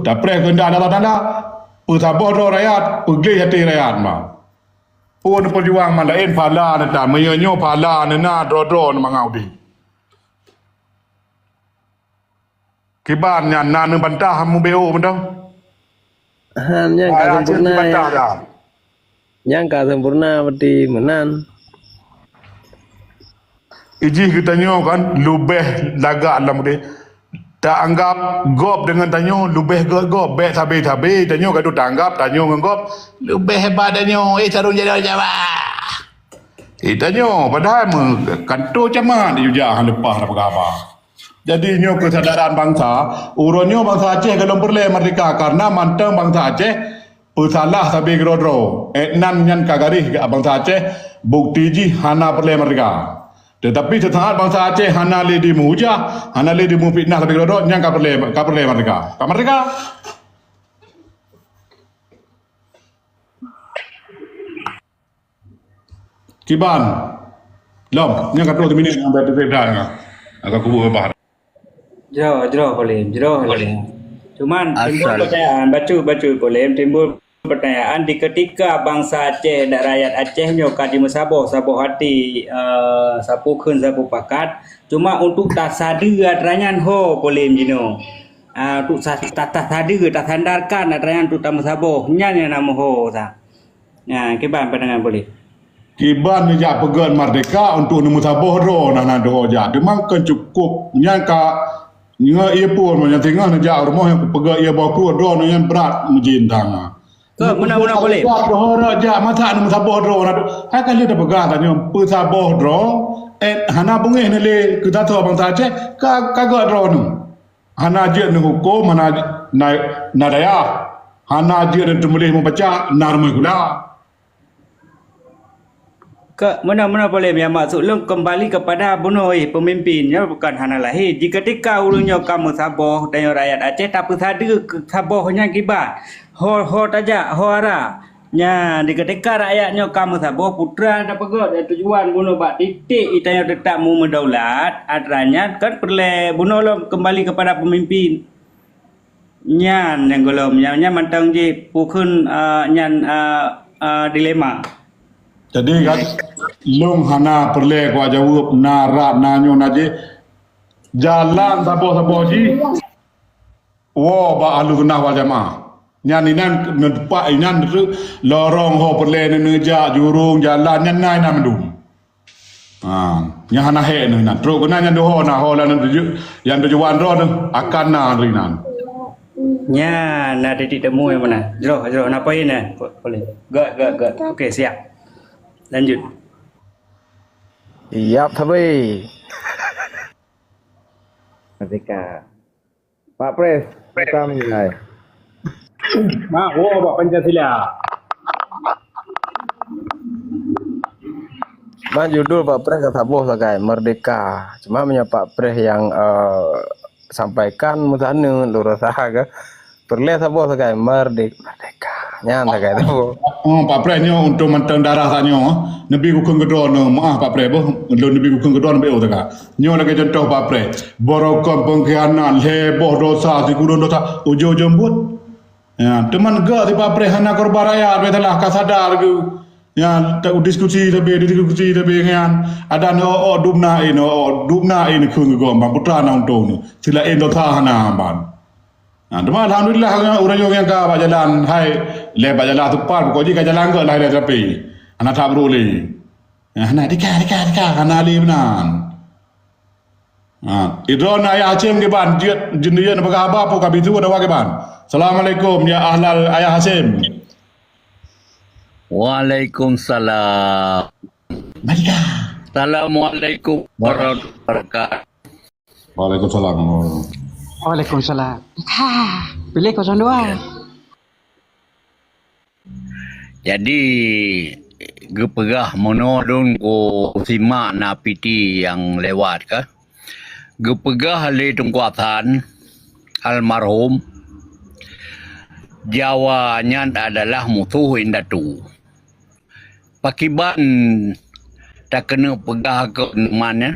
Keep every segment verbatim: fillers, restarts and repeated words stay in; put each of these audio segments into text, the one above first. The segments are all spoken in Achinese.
Tapreh keuheundak Allah Taala, peusaboh droe rakyat, peugleh até rakyat ma. Peue neupeujuang mandum phala neuh tan, meunyoe nyoe phala neuh na droe-droe mangat udeb. Kiban nyan na neubantah mubeuet mantong? Han, nyang ka sempurna, ya. Nyang ka sempurna berarti meunan. Ijih geutanyoe kan leubeh lagak lam udeb. Taanggap gob deungon tanyoe leubeh gét gob. Bék sabe-sabe tanyoe ka taanggap tanyoe ngon gob leubeh hebat tanyoe. Eh, sarong jaroe Jawa. Eh, tanyoe padahai meukanto camat di ujak han leupah tapeugah haba. Jadi nyoe keusadaran bansa, uroe nyoe bansa Aceh golom peureulée merdeka karena mantong bansa Aceh peusalah sabe keudroe-droe. Eh, nan nyan ka garéh bansa Aceh, bukti jih hana peureulée merdeka. Teutapi seusaat bansa Aceh hana lé jimeujah, hana lé jimeufitnah sabe keudroe-droe, nyan ka peureulée, ka peureulée merdeka. Ka merdeka. Kiban. Lom, nyan ka troh teuminék ngon beda-beda nyan. Agak kubu bebah. Jroh, jroh, Polem, jroh, Polem. Cuman timbul pertanyaan, bacut, bacut, Polem, timbul pertanyaan di ketika bansa Aceh dan rakyat Aceh nyoe ka jimeusaboh, saboh até, eh, sapeue kheun, sapeue pakat. Cuma untuk tasadeue atra nyan ho, Polem, jinoe. Ah, untuk sa-, ta-, tasadeue, tasandarkan atra nyan untuk tameusaboh. Nyan nyang na meuho sa. Nah, kiban pandangan Polem. Kiban neujak peugét merdeka untuk neumeusaboh droe na, na droe jak. Teuma kon cukup nyan ka nyoe ie pun nyang singoh neujak rumoh nyang peugét ie boh kruet droe nyan brat meujin tang. Ke meunan-meunan Polem. Droe jak masak neumeusaboh droe na. Hai ka lheueh tapeugah tanyoe peusaboh droe, eh, hana beungéh neulé keu tasoe bansa Aceh ka, ka gét droe nyoe. Hana jeuet neuhuköm, hana na, na dayah. Hana jeuet neuteumuléh meubaca, na rumoh sikula. Ke, meunan-meunan Polem, nyang maksud lôn kembali kepada bunoe pemimpin nyoe bukan hana lahé. Jiketika ureuëng nyoe ka meusaboh, tanyoe rakyat Aceh tapeusadeue keu saboh nyan kiban. Ho, ho tajak, ho ara. Nyan, di ketika rakyat nyoe ka meusaboh, putra tapeugét, dan tujuan bunoe bak titik itanyoe teutap meumeudaulat, atra nyan kan peureulée bunoe lom kembali kepada pemimpin. Nyan nyang gohlom, nyan, nyan mantong jih pukon, ah, nyan, ah, ah, dilema. Jadi kan, lôn hana peureulée kujaweueb na rat na nyoe na jih. Jalan saboh-saboh jih. Woe bak Ahlussunnah wal Jamaah. Nyan inan neuteupah inan teuk lorong ho peureulée neujak jurong jalan nyan na inan mandum. Ha, nyan hana hék neuh inan. Trok keunan nyan duho na ho lanan tuju-, nyang tujuan droe neuh akan na lagée inan. Nyan na titik temu nyang mana? Jroh, jroh. Na poin eh? Boleh. Gak, gak, gak. Okey, siap. Lanjut. Yap, sabe. Merdeka. Pak Pres, bukan menilai. Mak, woe bak Pancasila. Mak, judul Pak Pres ka saboh sagai, Merdeka. Cuma meunyoe Pak Pres nyang, eh, sampaikan meusaneut, lôn rasa ke, peureulée saboh sagai, Merdeka. Merdeka. Nyan sagai tu. Oh, Pak Pres nyoe untuk mantong darah tanyoe. Neubi kukheun keudroe neuh, meuah Pak Pres boh. Lôn neubi kukheun keudroe neubi oh teuka. Nyoe lagée contoh Pak Pres. Barokon pengkhianat, lhée boh dosa, sikureueng dosa, ujong-ujong buet. Ya, teuma gak si Pak Pres hana korban rakyat, beutelah ka sadar laju. Ya, tak diskusi tapi diskusi tapi nyan. Ada nyoe oh dubna ini, oh dubna ini kheun gom, putra na untung ni. Sila in dosa hana ban. Nah, teuma alhamdulillah, ureuëng nyang ka bak jalan, hai, lé bak jalan tepat, pokok jih ka jalan gét lah, lé tapi. Hana that beuruli. Nah, hana dika, dika, dika, hana lé meunan. Ha, idrona Ayah Hasyim kiban, jeuet, jeuet neupeugah haba pun ka bisu pada wa kiban. Assalamualaikum, ya ahlal Ayah Hasyim. Waalaikumsalam. Merdeka. Assalamualaikum warahmatullahi wabarakatuh. Waalaikumsalam. Waalaikumsalam. Ha, pilih kosong dua. Jadi, geupeugah meunoe lôn ku simak na piti nyang lewat ka. Geupeugah lé Teungku Hasan almarhum, Jawa nyan adalah musoh indatu. Pakriban takeuneuk peugah keu numan nyan,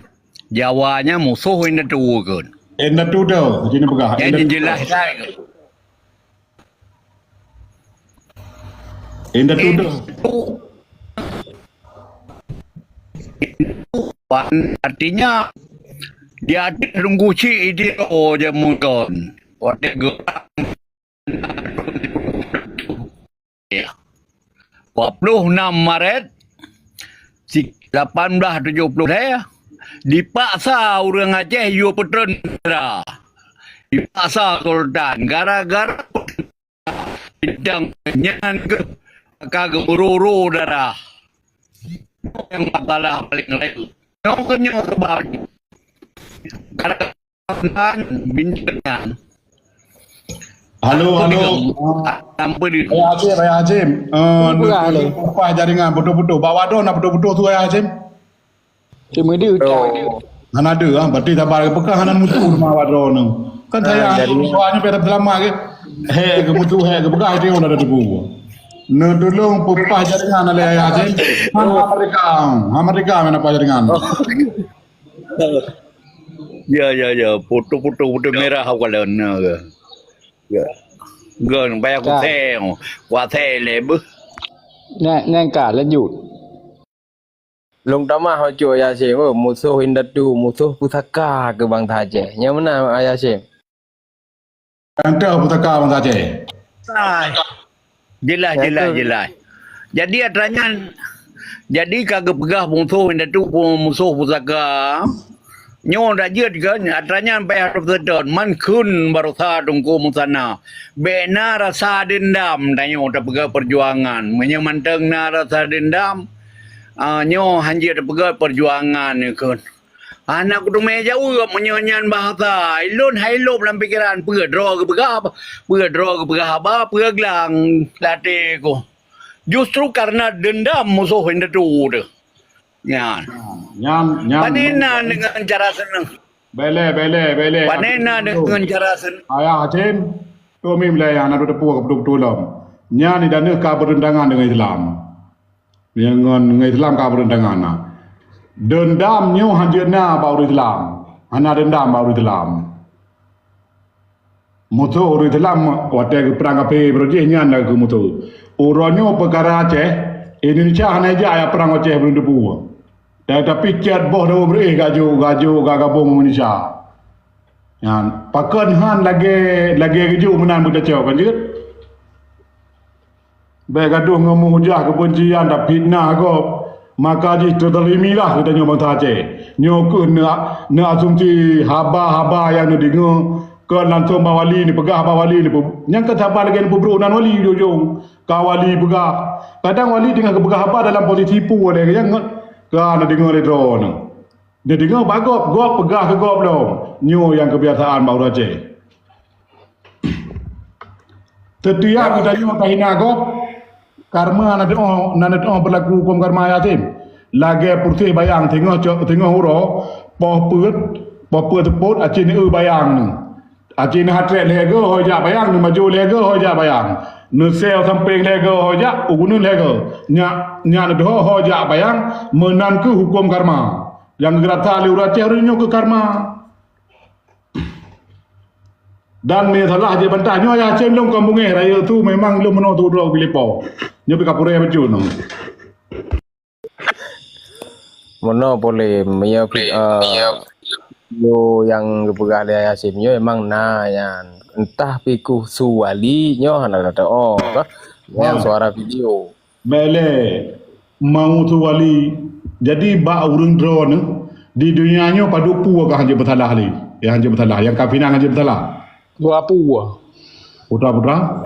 Jawa nyan musoh indatu kheun. Indatu tu, jadi peugah. Nyan indatu jeulaih tu. Sai kheun. Indatu tu. Artinya, di atas Teungku Chik, di oh, jamu kon. Watèe geurang dua puluh enam Maret, si-, lapan belas tujuh puluh lhèe, dipaksa ureueng Aceh yue peutreun bendera. Dipaksa Sultan. Gara-gara bidang nyan keuh ka geuburu-buru darah. Nyang masalah paleng rayeuk. Nyoe keuh nyoe sabab. Karena bintang nyan. Halo, halo. Sampai di Ayah Hasim, Ayah Hasim. Eh, Apa hal? Upah jaringan betul-betul. Bak Wadon na betul-betul tu, Ayah Hasim. Cuma dia ucap dia. Hana ada, ah, berarti sabar ke peugah hana mutu rumah Wadon tu. Kan saya Ah, jadi soalnya pada selama ke. Hek ke mutu, hek ke peugah dia udah ada tebu. Neutulông peupah jaringan lé Ayah Hasim. Ha, ha merdeka. Ha merdeka mana pah jaringan. Ya, ya, ya. Foto-foto, foto merah aku lawan na ke. Ya. Gon bayar Ka. Kutai. Kutai le beuh. Nyan, nyan ka lanjut. Lôn tamah bacut Ayah Hasim, oh, musoh indatu, musoh pusaka keu bansa Aceh. Nyang meunan Ayah Hasim. Nyang toh pusaka bansa Aceh. Ai. Jeulaih, Nyang jeulaih, toh. Jeulaih. Jadi atra nyan, jadi ka geupeugah musoh indatu, musoh pusaka. Nyoe dak jeuet kan, atra nyan payah teupeuteuton, man kheun baroesa Teungku Musana. Bèk na rasa deundam tanyoe tapeugah peujuangan. Meunyoe mantong na rasa deundam, ah, nyoe hanjeuet tapeugah peujuangan nyoe kheun. Hana kuteumé jaweueb meunyoe nyan bahasa. Ilôn hai lôb lam pikeran, peue droe geupeugah, peue droe geupeugah haba, peue glang lam até ku. Justru karena deundam musoh indatu teuh. Nyan. Nyan, nyan, Pane nyan. Na deungon cara seunang? Bele, bele, bele. Pane na deungon cara seunang? Ayah Hasim, tu mim le nyang na teupeue ka beutôi-beutôi lom. Nyan idaneuh ka beureundangan deungon Islam. Deungon, deungon Islam ka beureundangan na. Deundam nyoe hanjeuet na bak ureueng Islam. Hana deundam bak ureueng Islam. Musoh ureueng Islam watèe geuprang kafé baroe jih nyan lagèe musoh. Uroe nyoe peukara Aceh, Indonesia hana ijak jak prang Aceh buleuen debu. Dan tapi cit boh dawa beureh gajok, gajok, gagabong Indonesia. Nyan, pakon han lagèe, lagèe geujok meunan beutacok kan jeuet? Bèk gadoh ngon meuhujah keubencian dan fitnah gob, maka jih teuzalimilah geutanyoe bansa Aceh. Nyoe keuh neu-, neuasumsi haba-haba nyang neudeungoe, kon langsông bak wali neupeugah, bak wali neupeu-, nyang ka saban lagèe neupeubrôk nan wali ujong-ujong ka wali peugah. Kadang wali teungoh geupeugah haba dalam posisi peue lé nyang ngon ka neudeungoe lé droeneuh. Neudeungoe bak gob, gob peugah keu gob lom. Nyoe nyang keubiasaan bak ureueng Aceh. Teutiap geutanyoe tahina gob, karma na teuoh, na teuoh beulaku hukôm karma Ayah Hasim. Lagèe peureuseh bayang teungoh co-, teungoh uroe, poh peuet, poh peuet seupôt aci neueu bayang nyoe. Aci neuhatrek lhèe goe hôi jak bayang, neumaju lhèe goe hôi jak bayang. Neuseu sampéng lhèe goe hôi jak, u gunong lhèe goe. Nyak, nyak neudeuh hôi jak bayang, meunan keuh hukôm karma. Nyang geurasa lé ureueng Aceh nyoe keuh karma. Dan meunyoe salah jih bantah nyoe Ayah Hasim lôn kon beungéh, rayeuk su memang lôn meunoe tu droe piléh po. Nyoe pih ka purée bacut nyoe. Meunoe polém, meunyoe, eh, video nyang geupeugah lé Ayah Hasim nyoe memang na nyan. Entah pih keuh su wali nyoe hana teuoh kah. Nyan suara video. Bèk lé, meusu wali. Jadi, bak ureueng droeneuh, di donya nyoe padub peue ka hanjeuet beusalah lé? Nyang hanjeuet beusalah, nyang ka pinang hanjeuet beusalah. Dua peue. Putra-putra?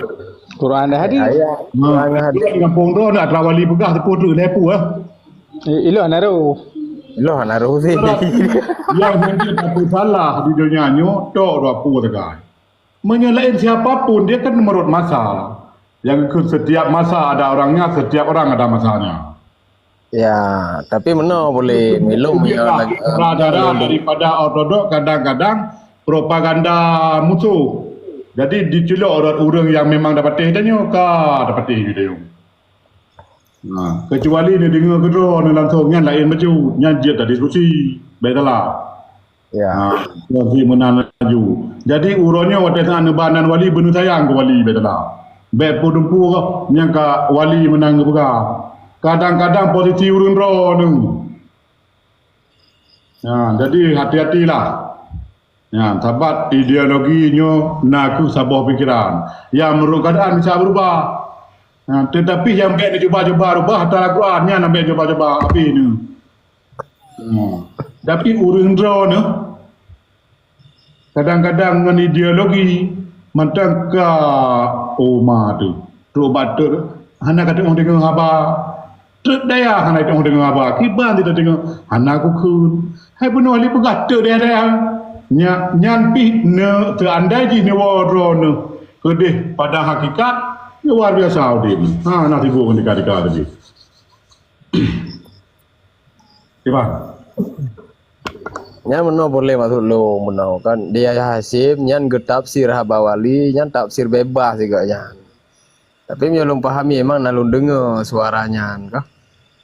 Quran dan hadis. Ayat, Nah, Quran dan hadis. Di gampông droeneuh atra wali peugah teupeu treuk lhèe peue, eh? Eh, ilôn hana roh. Ilôn hana roh sih. Nyang hanjeuet beusalah di donya nyoe, tok dua peue sagai. Meunyoe laén siapa pun, dia kan menurut masa. Nyang geukheun setiap masa ada orangnya, setiap orang ada masanya. Ya, tapi meunoe boleh milom ya lagi. Sutradara daripada ortodok kadang-kadang propaganda musuh. Jadi diculok rot ureueng nyang memang dapatéh tanyoe ka dapatéh tanyoe. Nah, kecuali neudeungoe keudroe neuh langsung nyan laén bacut, nyan jeuet tadiskusi. Baiklah. Ya. Ha, nyan si meunan laju. Jadi uroe nyoe watèe saat neuba nan wali beuneusayang keu wali baiklah. Bèk peudumpu gob nyang ka wali meunan geupeugah. Kadang-kadang posisi ureueng droeneuh. Ha, jadi hati-hatilah. Ha, sabab ideologi nyoe na kheueh saboh pikeran. Ya, meunurot keuadaan bisa beurubah. Ha, teutapi nyang bèk neucuba-cuba rubah atra Al-Quran, nyan bèk cuba-cuba abéh nyoe. Hmm. Tapi ureueng droeneuh kadang-kadang ngon ideologi mantong ka oma tu. Trok bak teuk hana ka teungoh deungoe haba. Teuk dayah hana teungoh deungoe haba. Kiban teudeungoe hana kukheun. Hai bunoe lé peugah teuk dayah-dayah. Nya, nyan pih ne, teuandai jih neuwoe droeneuh keudeh, padahai hakikat luar biasa udeb. Ha, na sibuk ngon tika-tika tadi. Iban. Nyan meunoe boleh maksud lôn meunoe kan. Di Yahya Hasyim nyan geutafsir haba wali, nyan tafsir bebas sigoe nyan. Tapi meunyoe lôn pahami memang na lôn deungoe suara nyan kah.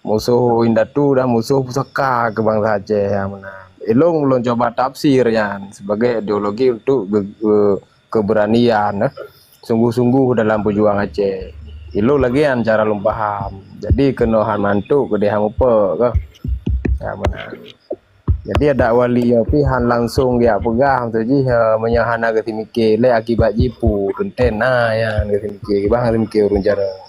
Musoh indatu dan musoh pusaka keu bansa Aceh nyang meunan. Ilôn lôn cuba tafsir nyan sebagai ideologi untuk ge-, ge-, keberanian, eh, sungguh-sungguh dalam peujuang Aceh. Ilôn lagèe nyan cara lôn paham. Jadi keunoe han mantuk keudeh han mupeuk kah. Ya, meunan. Jadi adak wali nyoe pih han langsung geujak peugah, maksud jih, eh, meunyoe hana geuseumiké lé akibat jih peue, teuntèe na nyan geuseumiké, bah geuseumiké ureueng jaroe.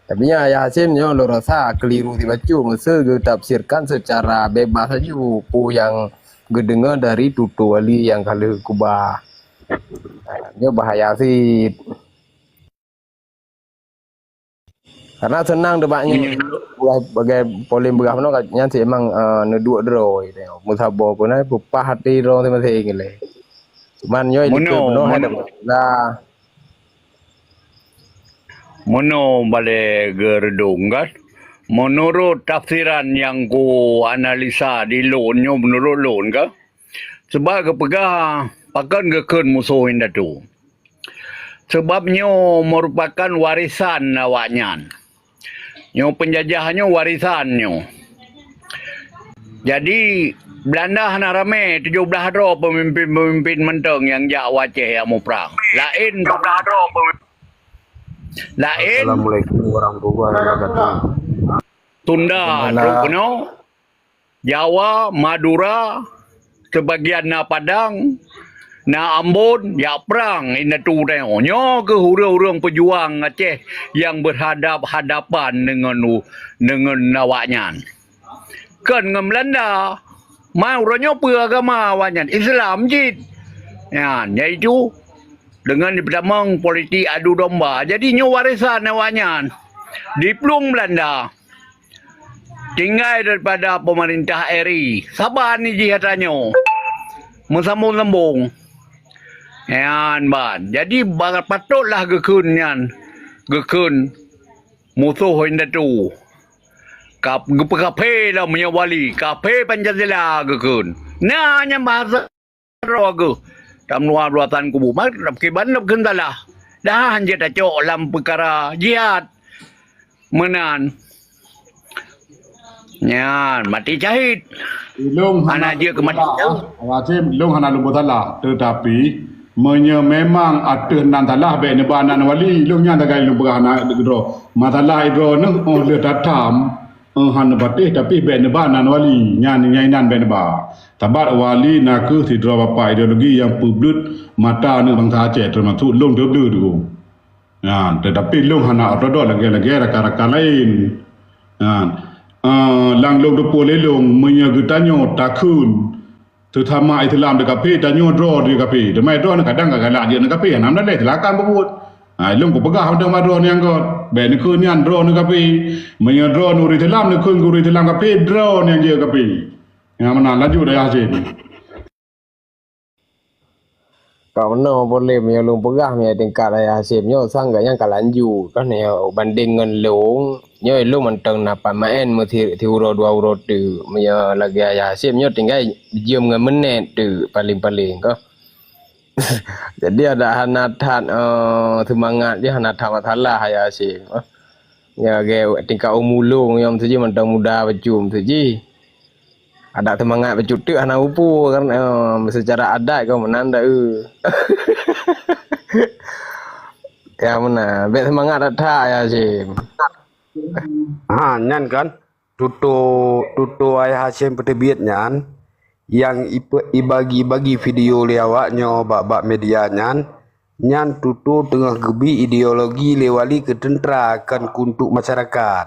Tapi nyan Yahya Hasyim nyoe lôn rasa keliru sibacut meuseu geutafsirkan secara bebas laju peue nyang geudeungoe dari tutoe wali nyang ka lheueh keubah. Nyoe bahaya cit. Karena seunang teubak nyoe, bagai polém beurah meunoe nyan cit memang, eh, neuduek droe. Meusaboh keunan peupah até droe maséng-maséng lé. Cuman nyoe Meunoe, dikeue meunoe hai meunoe. Teuma. Lah. Meunoe balée geureudong kan. Meunurot tafsiran nyang ku analisa di lôn nyoe, meunurot lôn kan, sebab geupeugah pakon geukheun musoh indatu. Sebab nyoe meurupakan warésan awaknyan. Nyoe peunjajah nyoe warésan nyoe. Jadi, Beulanda hana ramé, tujoh blaih droe peumimpén-peumimpén mantong nyang jak u Aceh nyang muprang. Laén, laén Assalamualaikum warahmatullahi wabarakatuh. Sunda, Mana? Trok keunoe, Jawa, Madura, sibagian na Padang, na Ambon, jak prang indatu tanyoe. Nyoe keuh ureuëng-ureuëng peujuang Aceh nyang berhadap-hadapan deungon u-, deungon awaknyan. Kon ngon Beulanda. Ma uroe nyoe peue agama awaknyan? Islam cit. Nyan, yaitu deungon jipeutamong politik adu domba. Jadi nyoe warésan awaknyan. Diplueng Beulanda. Tinggai daripada pemerintah R I. Saban jih atra nyoe. Meusambong-sambong. Nyan ban. Jadi ba-, patutlah geukheun nyan. Geukheun musoh indatu. Kap-, geupeukafé lom meunyoe wali, kafé Pancasila geukheun. Na nyang bahasa droe geuh. Tam nuwa dua tan kubu. Mak, kiban lom kheun salah. Dah hanjeuet tacok lam peukara jihad. Meunan. Nyan, mati syahid. Ilong hana jeuet keu mati syahid. Awak Hasyim, ilong hana lôn buet salah. Tetapi, meunyoe memang ateueh nan salah, bèk neuba nan wali. Ilong nyan sagai lôn peugah hana keudroe. Masalah idroe neuh, oh lheueh tatam, eh, hana patéh, tapi bèk neuba nan wali. Nyan, nyan inan bèk neuba. Sabab wali na kheueh sidroe bapak ideologi nyang peubleut mata aneuk bansa Aceh, teumasuk lôn teuh bleut tu. Nah, tetapi lôn hana ortodok lagèe-lagèe rakan-rakan laén. Nah, eh, lam lôn teupeue lé lôn, meunyoe geutanyoe takheun sesama Islam di kafé, tanyoe droe di kafé. Teuma droe kadang ka galak jeuet ngon kafé, hana meudaleh, silakan peubuet. Ha, lôn kupeugah mantong bak droe nyang göt. Bèk neukheun nyan droe ngon kafé. Meunyoe droe ngon ureueng Islam, neukheun keu ureueng Islam kafé, droe nyang jeuet kafé. Nyang meunan laju dayah Aceh. Ka meunoe boleh meunyoe lôn peugah meunyoe tingkat dayah Aceh nyoe sang gak nyang ka lanjut. Kan nyoe bandeng ngon lôn, nyoe lôn mantong na pat maén meusi-, siuroe dua uroe teuk. Meunyoe lagèe dayah Aceh nyoe tinggai jeuem ngon meunet teuk paléng-paléng ka. Jadi adak hana that, eh, seumangat jih, hana that masalah dayah Aceh. Ya, lagèe tingkat umu lôn nyoe meusi jih mantong muda bacut meusi jih. Adak seumangat bacut teuk hana upu kan, eh, seucara adat kan meunan dak, eh. Ya meunan, bèk seumangat that-that ya Hasyim. Ha, nyan kan, tuto, tuto Ayah Hasyim peuteubiet nyan, nyang ipe-, ibagi-bagi video lé awak nyoe bak, bak media nyan, nyan tuto teungoh geubi ideologi lé wali keu teuntra kon untuk masyarakat.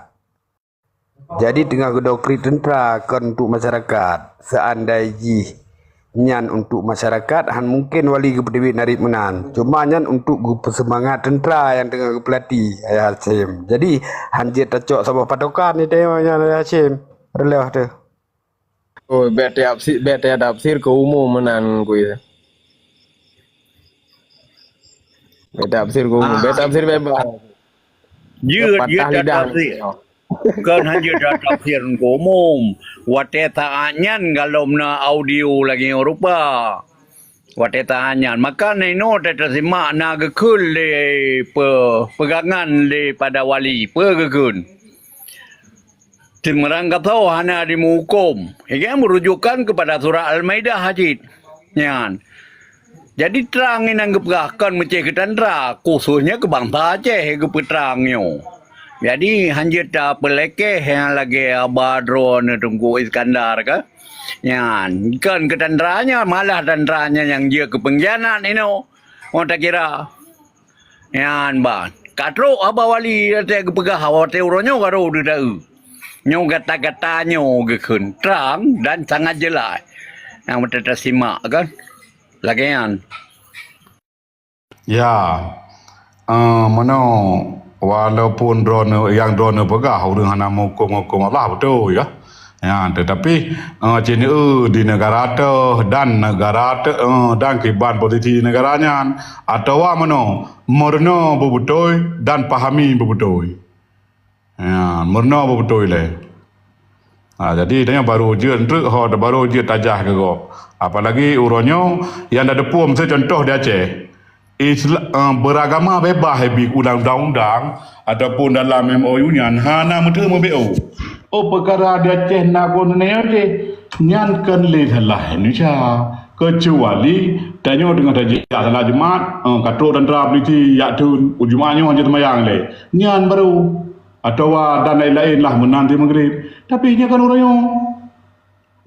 Jadi teungoh geudoktrin teuntra kon untuk masyarakat. Seandai jih nyan untuk masyarakat, han mungken wali geupeuteubiet narit meunan. Cuma nyan untuk geupeusemangat teuntra nyang teungoh geupeulatih Ayah Hasyim. Jadi han jeuet tacok saboh patokan di teuma nyan Ayah Hasyim. Reuloh teuh. Oh, bèk tafsir, bèk tafsir keu umum meunan kui. Bèk tafsir keu umum, bèk tafsir bebas. Jeuet, jeuet tafsir. Kon han jeuet tafsir keu umum. Watèe saat nyan galom na audio lagèe nyoe rupa. Watèe saat nyan, maka ninoe teusimak na geukheun lé pe-, peugangan lé pada wali, peue geukheun. Seumeurang gasoe hana dimeuhukôm. Ingat meurujukkan keupada surat Al-Maidah cit nyan. Jadi trang inan geupeugah kon meucéh keu tantra, khususnya keu bansa Aceh geupeue trang nyoe. Jadi han jeuet tapeulakèe nyang lagèe haba droeneuh Teungku Iskandar ka. Nyan, kon keu tantra nyan, malah tantra nyan nyang jeuet keu peungkhianat inoe. Ngon takira. Nyan ban. Ka trok haba wali watèe geupeugah watèe uroe nyoe ka rhot deuda-eu. Nyoe gata-gata nyoe geukheun trang dan sangat jeulaih. Nyang beutôi tasimak kan. Lagèe nyan. Ya. Eh, meunoe, walaupun droeneuh, nyang droeneuh peugah ureueng hana meuhukôm-hukôm Allah, beutôi ya. Ya, tetapi, eh, cit, eh, di negara teuh dan negara teuh, eh, dan kiban posisi negara nyan, atawa meunoe, meurunoe beubeutôi dan pahami beubeutôi. Ya, meurunoe beubeutôi lé. Ha, jadi, tanyoe barô jeuet treuk ho, barô jeuet tajah keu gob. Apalagi uroe nyoe nyang tateupue miseue contoh di Aceh. Isla-, eh, beuragama bebas, eh, bi u dalam undang-undang ataupun dalam M O U nyan hana meuteumé B O. Oh, peukara di Aceh na kon nyoe jih, nyan kon lé salah Indonesia. Keucuali tanyoe teungoh tajak salat Jumat, eh, ka trok teuntara polisi jak theun, u Jumat nyoe hana seumayang lé. Nyan barô. Atawa dan laén-laén lah meunan di Maghrib. Tapi nyan kan ureueng nyoe.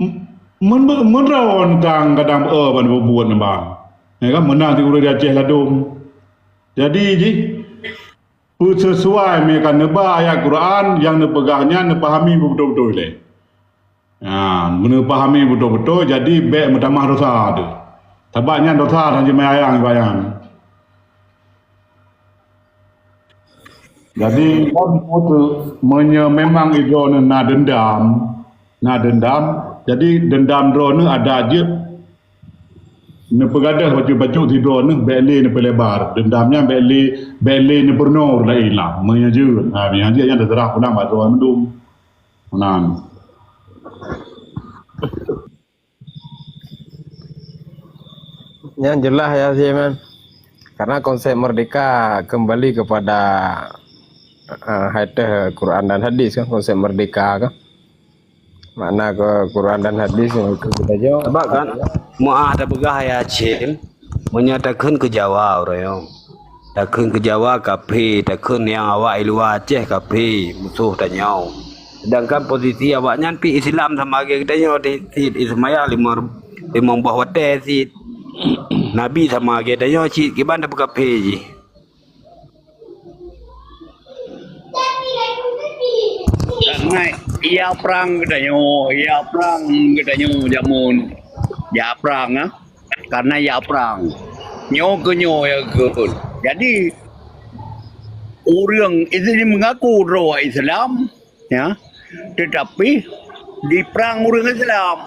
M-, men-, meudroe tang kadang, eh, ban bubuet nembang. Ya kan, meunan di ureueng di Aceh ladom. Jadi jih, peusesuai meuka neuba ayat Quran nyang neupeugah nyan neupahami beubeutôi-beutôi lé. Ha, neuneupahami beutôi-beutôi, jadi bèk meutamah dosa teuh. Sabab nyan dosa dan jeumayang bayang. Jadi, meunyoe memang droeneuh na dendam, na dendam, jadi dendam droeneuh ada jeuet neupeugadôh bacut-bacut sidroeneuh, bèk lé neupeulebar. Dendam nyan bèk lé, bèk lé neupeurunoe ureueng laén lah. Meunyoe jeuet, ha, meunyoe jeuet nyan teuseurah pulang bak droeneuh mandum. Meunan. Nyan jeulaih ya, Hasyim, kan? Karena konsep merdeka kembali kepada, eh, hai teuh Quran dan hadis kan, konsep merdeka kan. Makna ke Quran dan hadis nyang itu kita jawab. Sabab kan, meu'ah tapeugah ya, Hasyim, meunyoe takheun keu Jawa uroe nyoe. Takheun keu Jawa kafé, takheun nyang awak i luwa Aceh kafé, musoh tanyoe. Sedangkan posisi awaknyan pih Islam sama lagèe geutanyoe cit, seumayang limong, limong boh watèe cit. Nabi sama lagèe tanyoe cit, kiban tapeukafé jih. Karena ya prang geutanyoe, ya prang geutanyoe jameun. Ya prang, ah. Karena ya prang. Nyoe keu nyoe ya keu. Jadi, ureueng Islam mengaku droe Islam, ya, tetapi diprang ureueng Islam.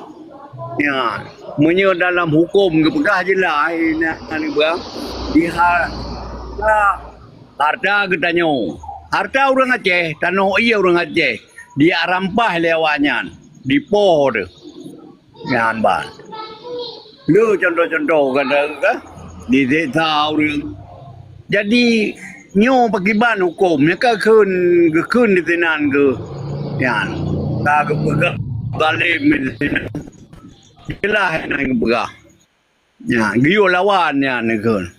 Ya, meunyoe dalam huköm geupeugah jeulaih, na, na, di ha-, harta geutanyoe. Harta ureueng Aceh, tanoh ié ureueng Aceh, dirampas lé awaknyan, dipo teuh. Nyan ban. Le contoh-contoh gata ka diseksa ureueng. Jadi, nyoe pakriban huköm nyang ka kheun, geukheun di sinan keu nyan. Ka geupeugah zalim di sinan. Jeulaih nyan geupeugah. Nyan, geuyue lawan nyan kheun.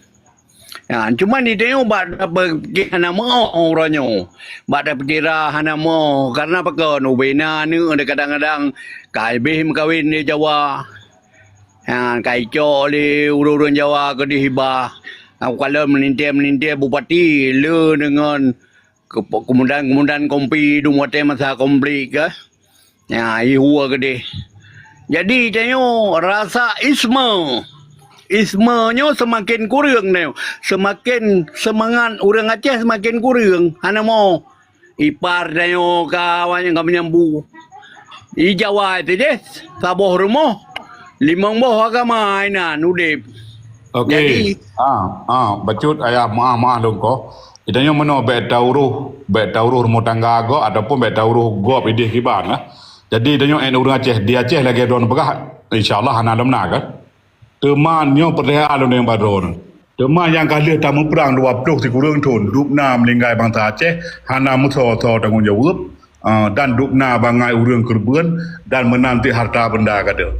Ha, cuma di tanyoe bak tapeupiké hana meu'oh uroe nyoe. Bak tapeupiké hana meu'oh. Karena pakon, ubé na aneuk kadang-kadang ka habéh meukawen di Jawa. Ha, ka icok lé ureueng-ureueng Jawa keudeh iba. Ha, kalon meulintèe-meulintèe bupati le deungon keup-, keumandan-keumandan kompi dum watèe masa konflik ka. Ya, ihue keudeh. Jadi, tanyoe rasa isme. Isme nyoe seumaken kureueng tanyoe. Seumaken seumangat ureueng Aceh seumaken kureueng. Hana mo. Ipar tanyoe ka awaknyan ka meunyambu. I Jawa itu deh, saboh rumoh, limong boh agama inan udép. Okey. Jadi, ah, ah, bacut ayah maah-maah lôn ko. Geutanyoe meunoe bèk tauroh, bèk tauroh rumoh tangga gob ataupun bèk tauroh gob idéh kiban, eh. Jadi tanyoe 'et ureueng Aceh, di Aceh lagèe droeneuh peugah, insya Allah hana lom na kan. Teuma nyoe peurtanyaan lôn nyang bak droeneuh. Teuma nyang ka lheueh tamuprang dua ploh sikureueng thon, dubna meuninggai bansa Aceh hana meusoe-soe tanggong jaweueb, eh, dan dubna bangai ureueng keureubeuen dan meunan cit harta benda ka deuh.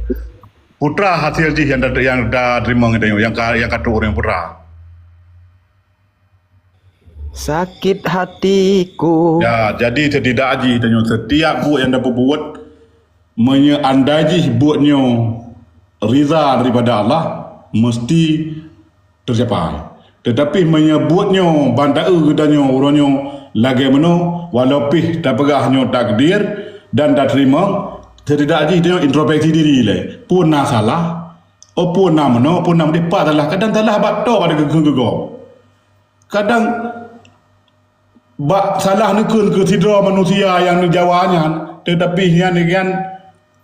Peue teuma hasil jih nyang ta-, nyang tateurimong geutanyoe, nyang ka, nyang ka trok ureueng peue teuma. Sakit hatiku. Ya, jadi setidak jih tanyoe, setiap buet nyang tapeubuet, meunyoe andai jih buet nyoe ridha daripada Allah, meusti teucapai. Teutapi meunyoe buet nyoe ban taeu geutanyoe uroe nyoe lagèe meunoe, walau pih tapeugah nyoe takdir dan tateurimong, setidak jih tanyoe introspeksi diri lé. Peue na salah? Oh, peue na meunoe, peue na meudeh, pat salah. Kadang salah bak toh pada geukheun geugob. Kadang bak salah neukheun keu sidroe manusia nyang neujawa nyan, teutapi nyan, nyan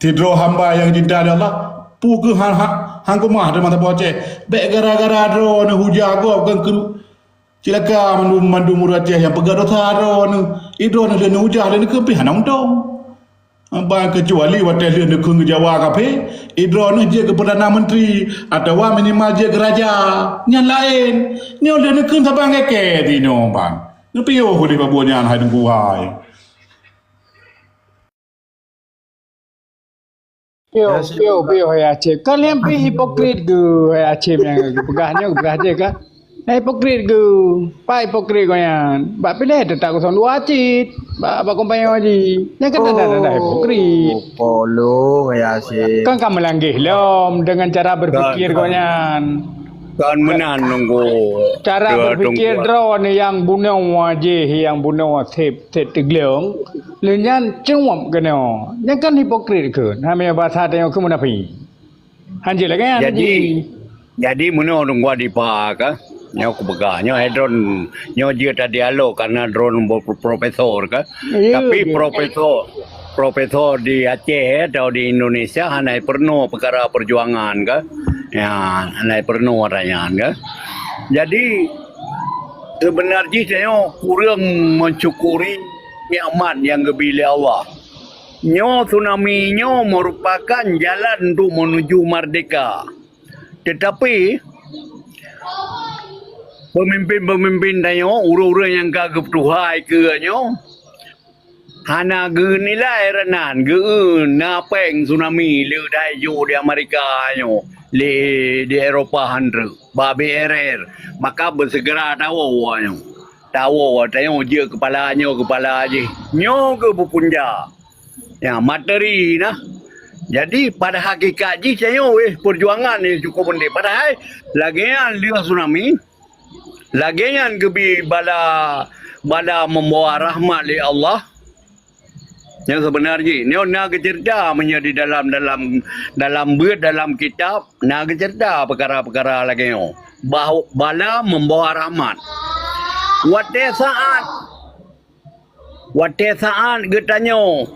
sidroe hamba nyang cinta di Allah, peue keuh han, han, han keumah teuma saboh Aceh. Bèk gara-gara droeneuh hujah gob keu, keu cilaka mandum, mandum ureueng Aceh nyang peugah dosa droeneuh. I droeneuh lheueh neuhujah lé neukheun pih hana untông. Ban keucuali watèe lheueh neukheun keu Jawa kaphé, i droeneuh jeuet keu Perdana Menteri atawa minimal jeuet keu raja. Nyan laén. Nyoe lheueh neukheun saban kèe-kèe di nyoe ban. Neupiôh udép bak buet nyan hai Teungku hai. Piôh, piôh, piôh hai Aceh. Kan lheueh pih hipokrit geuh hai Aceh nyang geupeugah nyoe, geupeugah jih kan. Hipokrit geuh. Pat hipokrit gobnyan? Bak piléh teutap kosong dua cit. Bak, bak kompanyong jih. Nyan kan tanda-tanda hipokrit. Oh, polo gaya si. Kan ka meulanggeh lom dengan cara berpikir gobnyan. Kon meunan nunggu. Cara berpikir droeneuh nyang bunoe jih, nyang bunoe sép, sép teugleueng. Lheueh nyan ceuwop keunoe. Nyan kan hipokrit kheun. Hana bahasa tanyoe kheun munafik. Han jeuet lagèe nyan. Jadi, jadi meunoe dong gua dipa ka. Nyoe kupeugah, nyoe hai droeneuh, nyoe jeuet tadialog karena droeneuh bo-, profesor ka. Iya, tapi iya. Profesor, profesor di Aceh atau di Indonesia hana peurunoe peukara perjuangan ka. Ya, hana peurunoe ata nyan ka. Jadi, sebenar jih tanyoe kureueng mensyukuri nikmat nyang geubri lé Allah. Nyoe tsunami nyoe merupakan jalan untuk menuju merdeka. Tetapi, pemimpin-pemimpin tanyoe, ureueng-ureueng nyang ka geupeutuha ikeue nyoe, hana geunilai reunan, geu-, na péng tsunami le dai jok di Amerika nyoe, le di Eropa han treuk, bak B R R. Maka beusegera tawoe nyoe. Tawoe tanyoe jeuet keupala nyoe, keupala jih. Nyoe keuh beupunja. Ya, materi nah. Jadi, pada hakikat jih tanyoe, eh, perjuangan ni cukup penting. Padahai, lagèe nyan lheueh tsunami, lagèe nyan geubri bala, bala membawa rahmat lé Allah. Nyang sebenar jih, nyoe na geuceurita meunyoe di dalam, dalam, dalam beuet, dalam kitab, na geuceurita peukara-peukara lagèe nyoe. Bah-, bala membawa rahmat. Watèe saat Watèe saat geutanyoe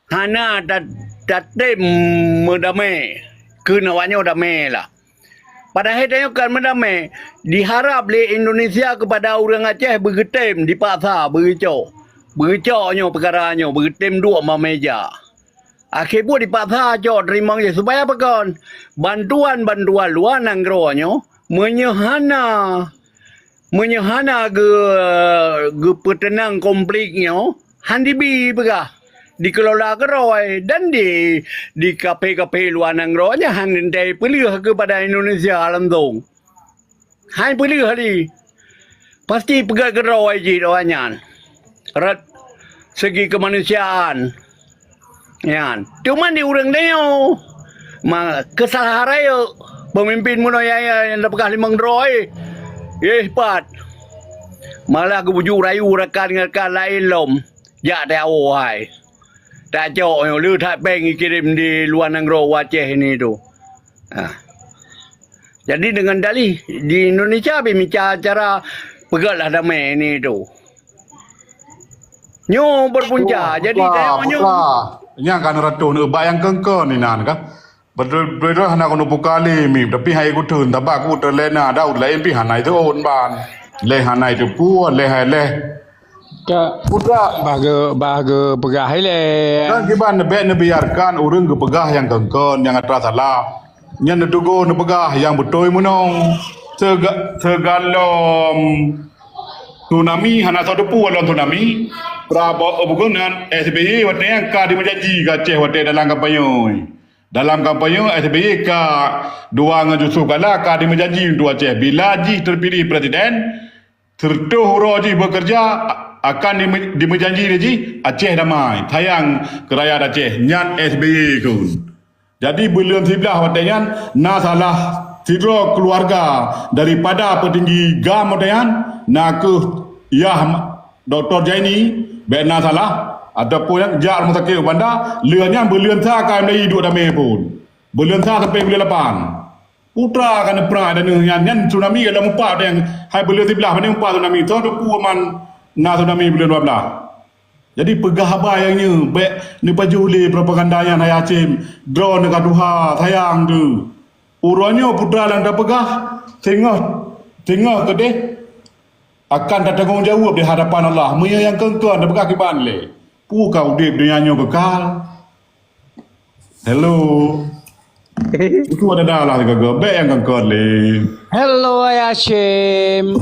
hana ta-, tatem meudamé, kheun awaknyoe damé lah. Padahai tanyoe kan meudamé, diharab lé Indonesia keupada ureueng Aceh beugeutem dipaksa, beugeucok. Beugeucok nyoe peukara nyoe, beugeutem duek bak meuja. Akhé buet dipaksa cok teurimong jih. Supaya pakon? Bantuan-bantuan luwa nanggroe nyoe, meunyoe hana, meunyoe hana geu-, geupeuteunang konflik nyoe, han dibi peugah, dikelola keudroe dan di, di kaphé-kaphé luwa nanggroe nyan han teuntèe peuleueh keupada Indonesia langsong. Hai peuleueh lé. Pasti peugét keudroe jih awaknyan. Rot segi kemanusiaan. Nyan. Cuma di ureuëng tanyoe, ma, keusalahan rayeuk peumimpin meunyoe nyang, nyang, nyang tapeugah limong droe. Eh, pat. Malah geubujuk rayu rakan ngon rakan laén lom. Jak teuh hai. Tacok nyoe le that péng jikirém di luwa nanggroe u Aceh ini tu. Ah. Jadi dengan dalih di Indonesia bimeuca cara peugét lah damé ini tu. Nyoe berpunca. Jadi putra, tayang nyoe putra. Nyang ka neuratoh neuba nyang keungkeuen inan ka. Beutôi-beutôi hana keuneuk buka lé mim, tapi hai kuteun, tabak ku teulena Daud laén pih hana iteuon ban. Leh hana iteupeue, leh hai leh. Ka putra bah ge, bah ge peugah ilée. Kan kiban bèk neubiarkan ureuëng geupeugah nyang keungkeuen nyang atra salah. Nyan neuteugô neupeugah nyang beutôi meunong. Seuga, seugalom tsunami hana soe teupeue lom tsunami. Prabowo bukan nan S B Y watée nyang ka dimeujanji ka Aceh watée dalam kampanye. Dalam kampanye S B Y ka dua ngon Yusuf Kala ka dimeujanji untuk Aceh bila jih terpilih presiden, seratus uroe jih bekerja akan dime- dimeujanji lé jih Aceh damai. Sayang keu rakyat Aceh nyan S B Y kheun. Jadi buleuen siblaih watée nyan na salah sidroe keluarga daripada peutinggi GAM watée nyan na kheueh yah Doktor Jaini, bèk na salah, ataupun jak rumoh sakét u Banda, lheueh nyan beuleuen sa ka Melayu duek damé phon. Beuleuen sa sampoe beuleuen lapan. Putra ka neuprang dan nyan, nyan tsunami ka lom mupat nyang hai beuleuen siblaih, pane mupat tsunami. Soe teupeue man na tsunami beuleuen dua blaih. Jadi peugah haba nyang nyoe, bèk neupajoh lé propaganda nyan hai Hasyim. Droeneuh ka tuha, sayang teuh. Uroe nyoe putra nyang tapeugah, singoh, singoh keudeh akan tatanggong jaweueb di hadapan Allah. Meunyoe nyang keungkeuen tapeugah kiban lé, peue ka udeb donya nyoe kekal? Hello. Itu ada dalah ke, bèk nyang keungkeuen lé. Hello, Ayah Syim.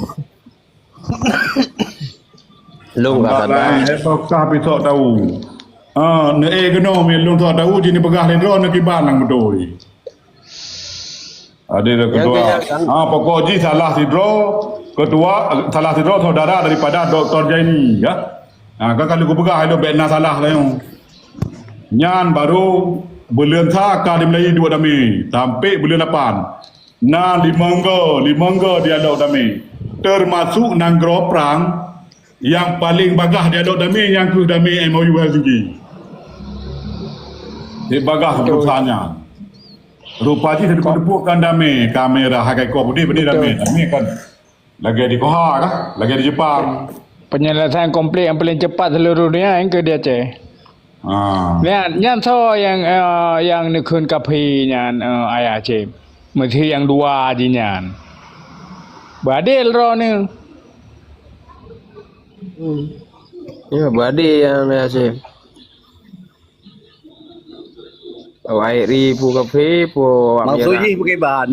Lôn ka kata. Eh, sokah pi sok tahu. Ah, ne eh keunoe mi lôn sok tahu, jini peugah lé droeneuh kiban nyang beutôi. Ada dah ketua. Ah, pokok jih salah sidroe, ketua, salah sidroe saudara daripada Doktor Jaini, ya. Ha, kan kalau kupeugah ilôn bèk na salah lah nyoe. Nyan baru buleuen sa ka dimulai duek damé sampai buleuen lapan. Na limong go, limong go dialog damé. Termasuk nanggroe prang nyang paling bagah dialog damé nyang kheueh damé M O U Helsinki. Di bagah keputusan nyan. Rupa jih teupeue-teupeue kan damé, kamera hakai kop putih bani damé. Damé kan. Lagèe di Koha kah? Lagèe di Jepang. Penyelesaian konflik yang paling cepat seluruh dunia yang ke di Aceh. Ha. Nyan, nyan soe nyang, eh, nyang neukheun kaphé nyan, eh, Ayah Cem? Meusti nyang dua jih nyan. Beuadil droeneuh. Hmm. Ya, beuadil nyan Ayah Cem. Awak Eri pu kaphé, pu awak Maksud meunyeurah. Jih bukon ban.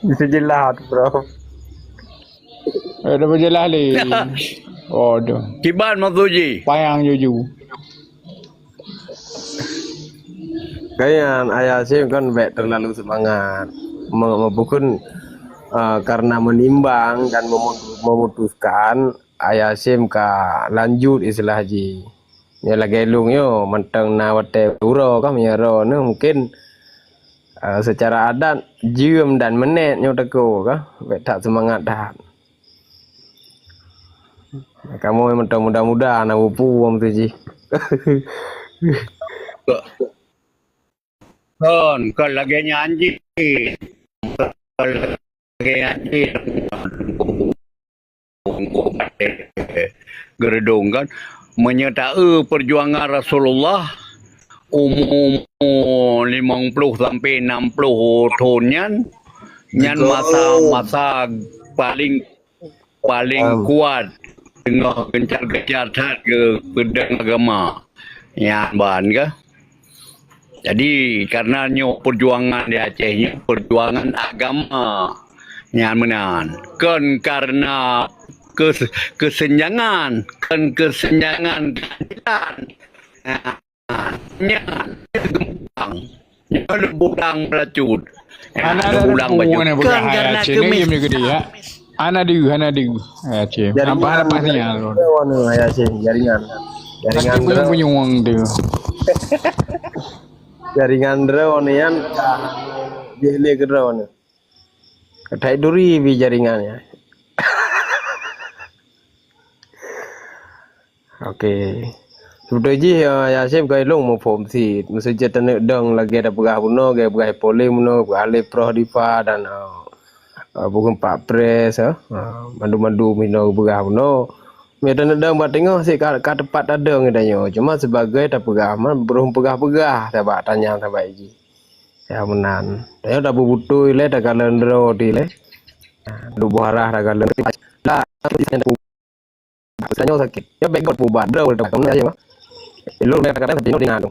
Bisa jelas, bro. Eh, dah berjelas lé. Oh, dah. Kiban maksud jih? Payang juju. Kayaan Ayah Sim kan bèk terlalu semangat. Me-, meskipun, eh, karena menimbang dan memutus-, memutuskan, Ayah Sim ka lanjut istilah jih. Nyoe lagèe lôn nyoe, mantong na watèe uroe kah meunyoe uroe nyoe mungkin, eh, secara adat jeuem dan meunet nyoe teuko kah, bèk that seumangat that. Kamoe mantong muda-muda na bupu wong tu jih. Kon, kon lagèe nyan jih. Kon lagèe nyan jih. Geureudong kan. Meunyoe taeu perjuangan Rasulullah, umu-umu limong ploh sampai nam ploh thon nyan, nyan masa-masa paling paléng kuat teungoh geuncang-geuncang that geupeudong agama. Nyan ban kah? Jadi, karena nyoe perjuangan di Aceh nyoe perjuangan agama. Nyan meunan. Kon karena kes-, kesenjangan, kon kesenjangan keadilan. Nyan, nyan geumukang. Nyan leumbut dang meulacut. Hana ada ulang baju. Bukan karena kemis. Hana deuh, hana deuh. Jaringan. Apa, apa ni? Jaringan. Jaringan. Jaringan. Jaringan drone ni kan. Dia ni ke drone ni. Katai duri bi jaringan ya. Oke. Sebetul jih ya, ya Syif, gai long muphom sit. Mesti je taneuk dong lagèe tapeugah bunoe, lagèe peugah polem bunoe, peugah lé proh dipa dan uh, bukan pak pres uh, uh, mandu-mandu mino peugah bunoe. Mita neudong bak teungoh sit ka, ka tepat tadong tanyoe. Cuma sebagai tapeugah man beuruh peugah-peugah sabak tanyang sabak iji. Ya meunan. Tanyoe tabeubutôi lé takalon droe ti lé. Duek buharah takalon. Lah, tanyoe sakit. Ya background pubat droe takalon ya. Ilong takalon tapi nyoe dengan.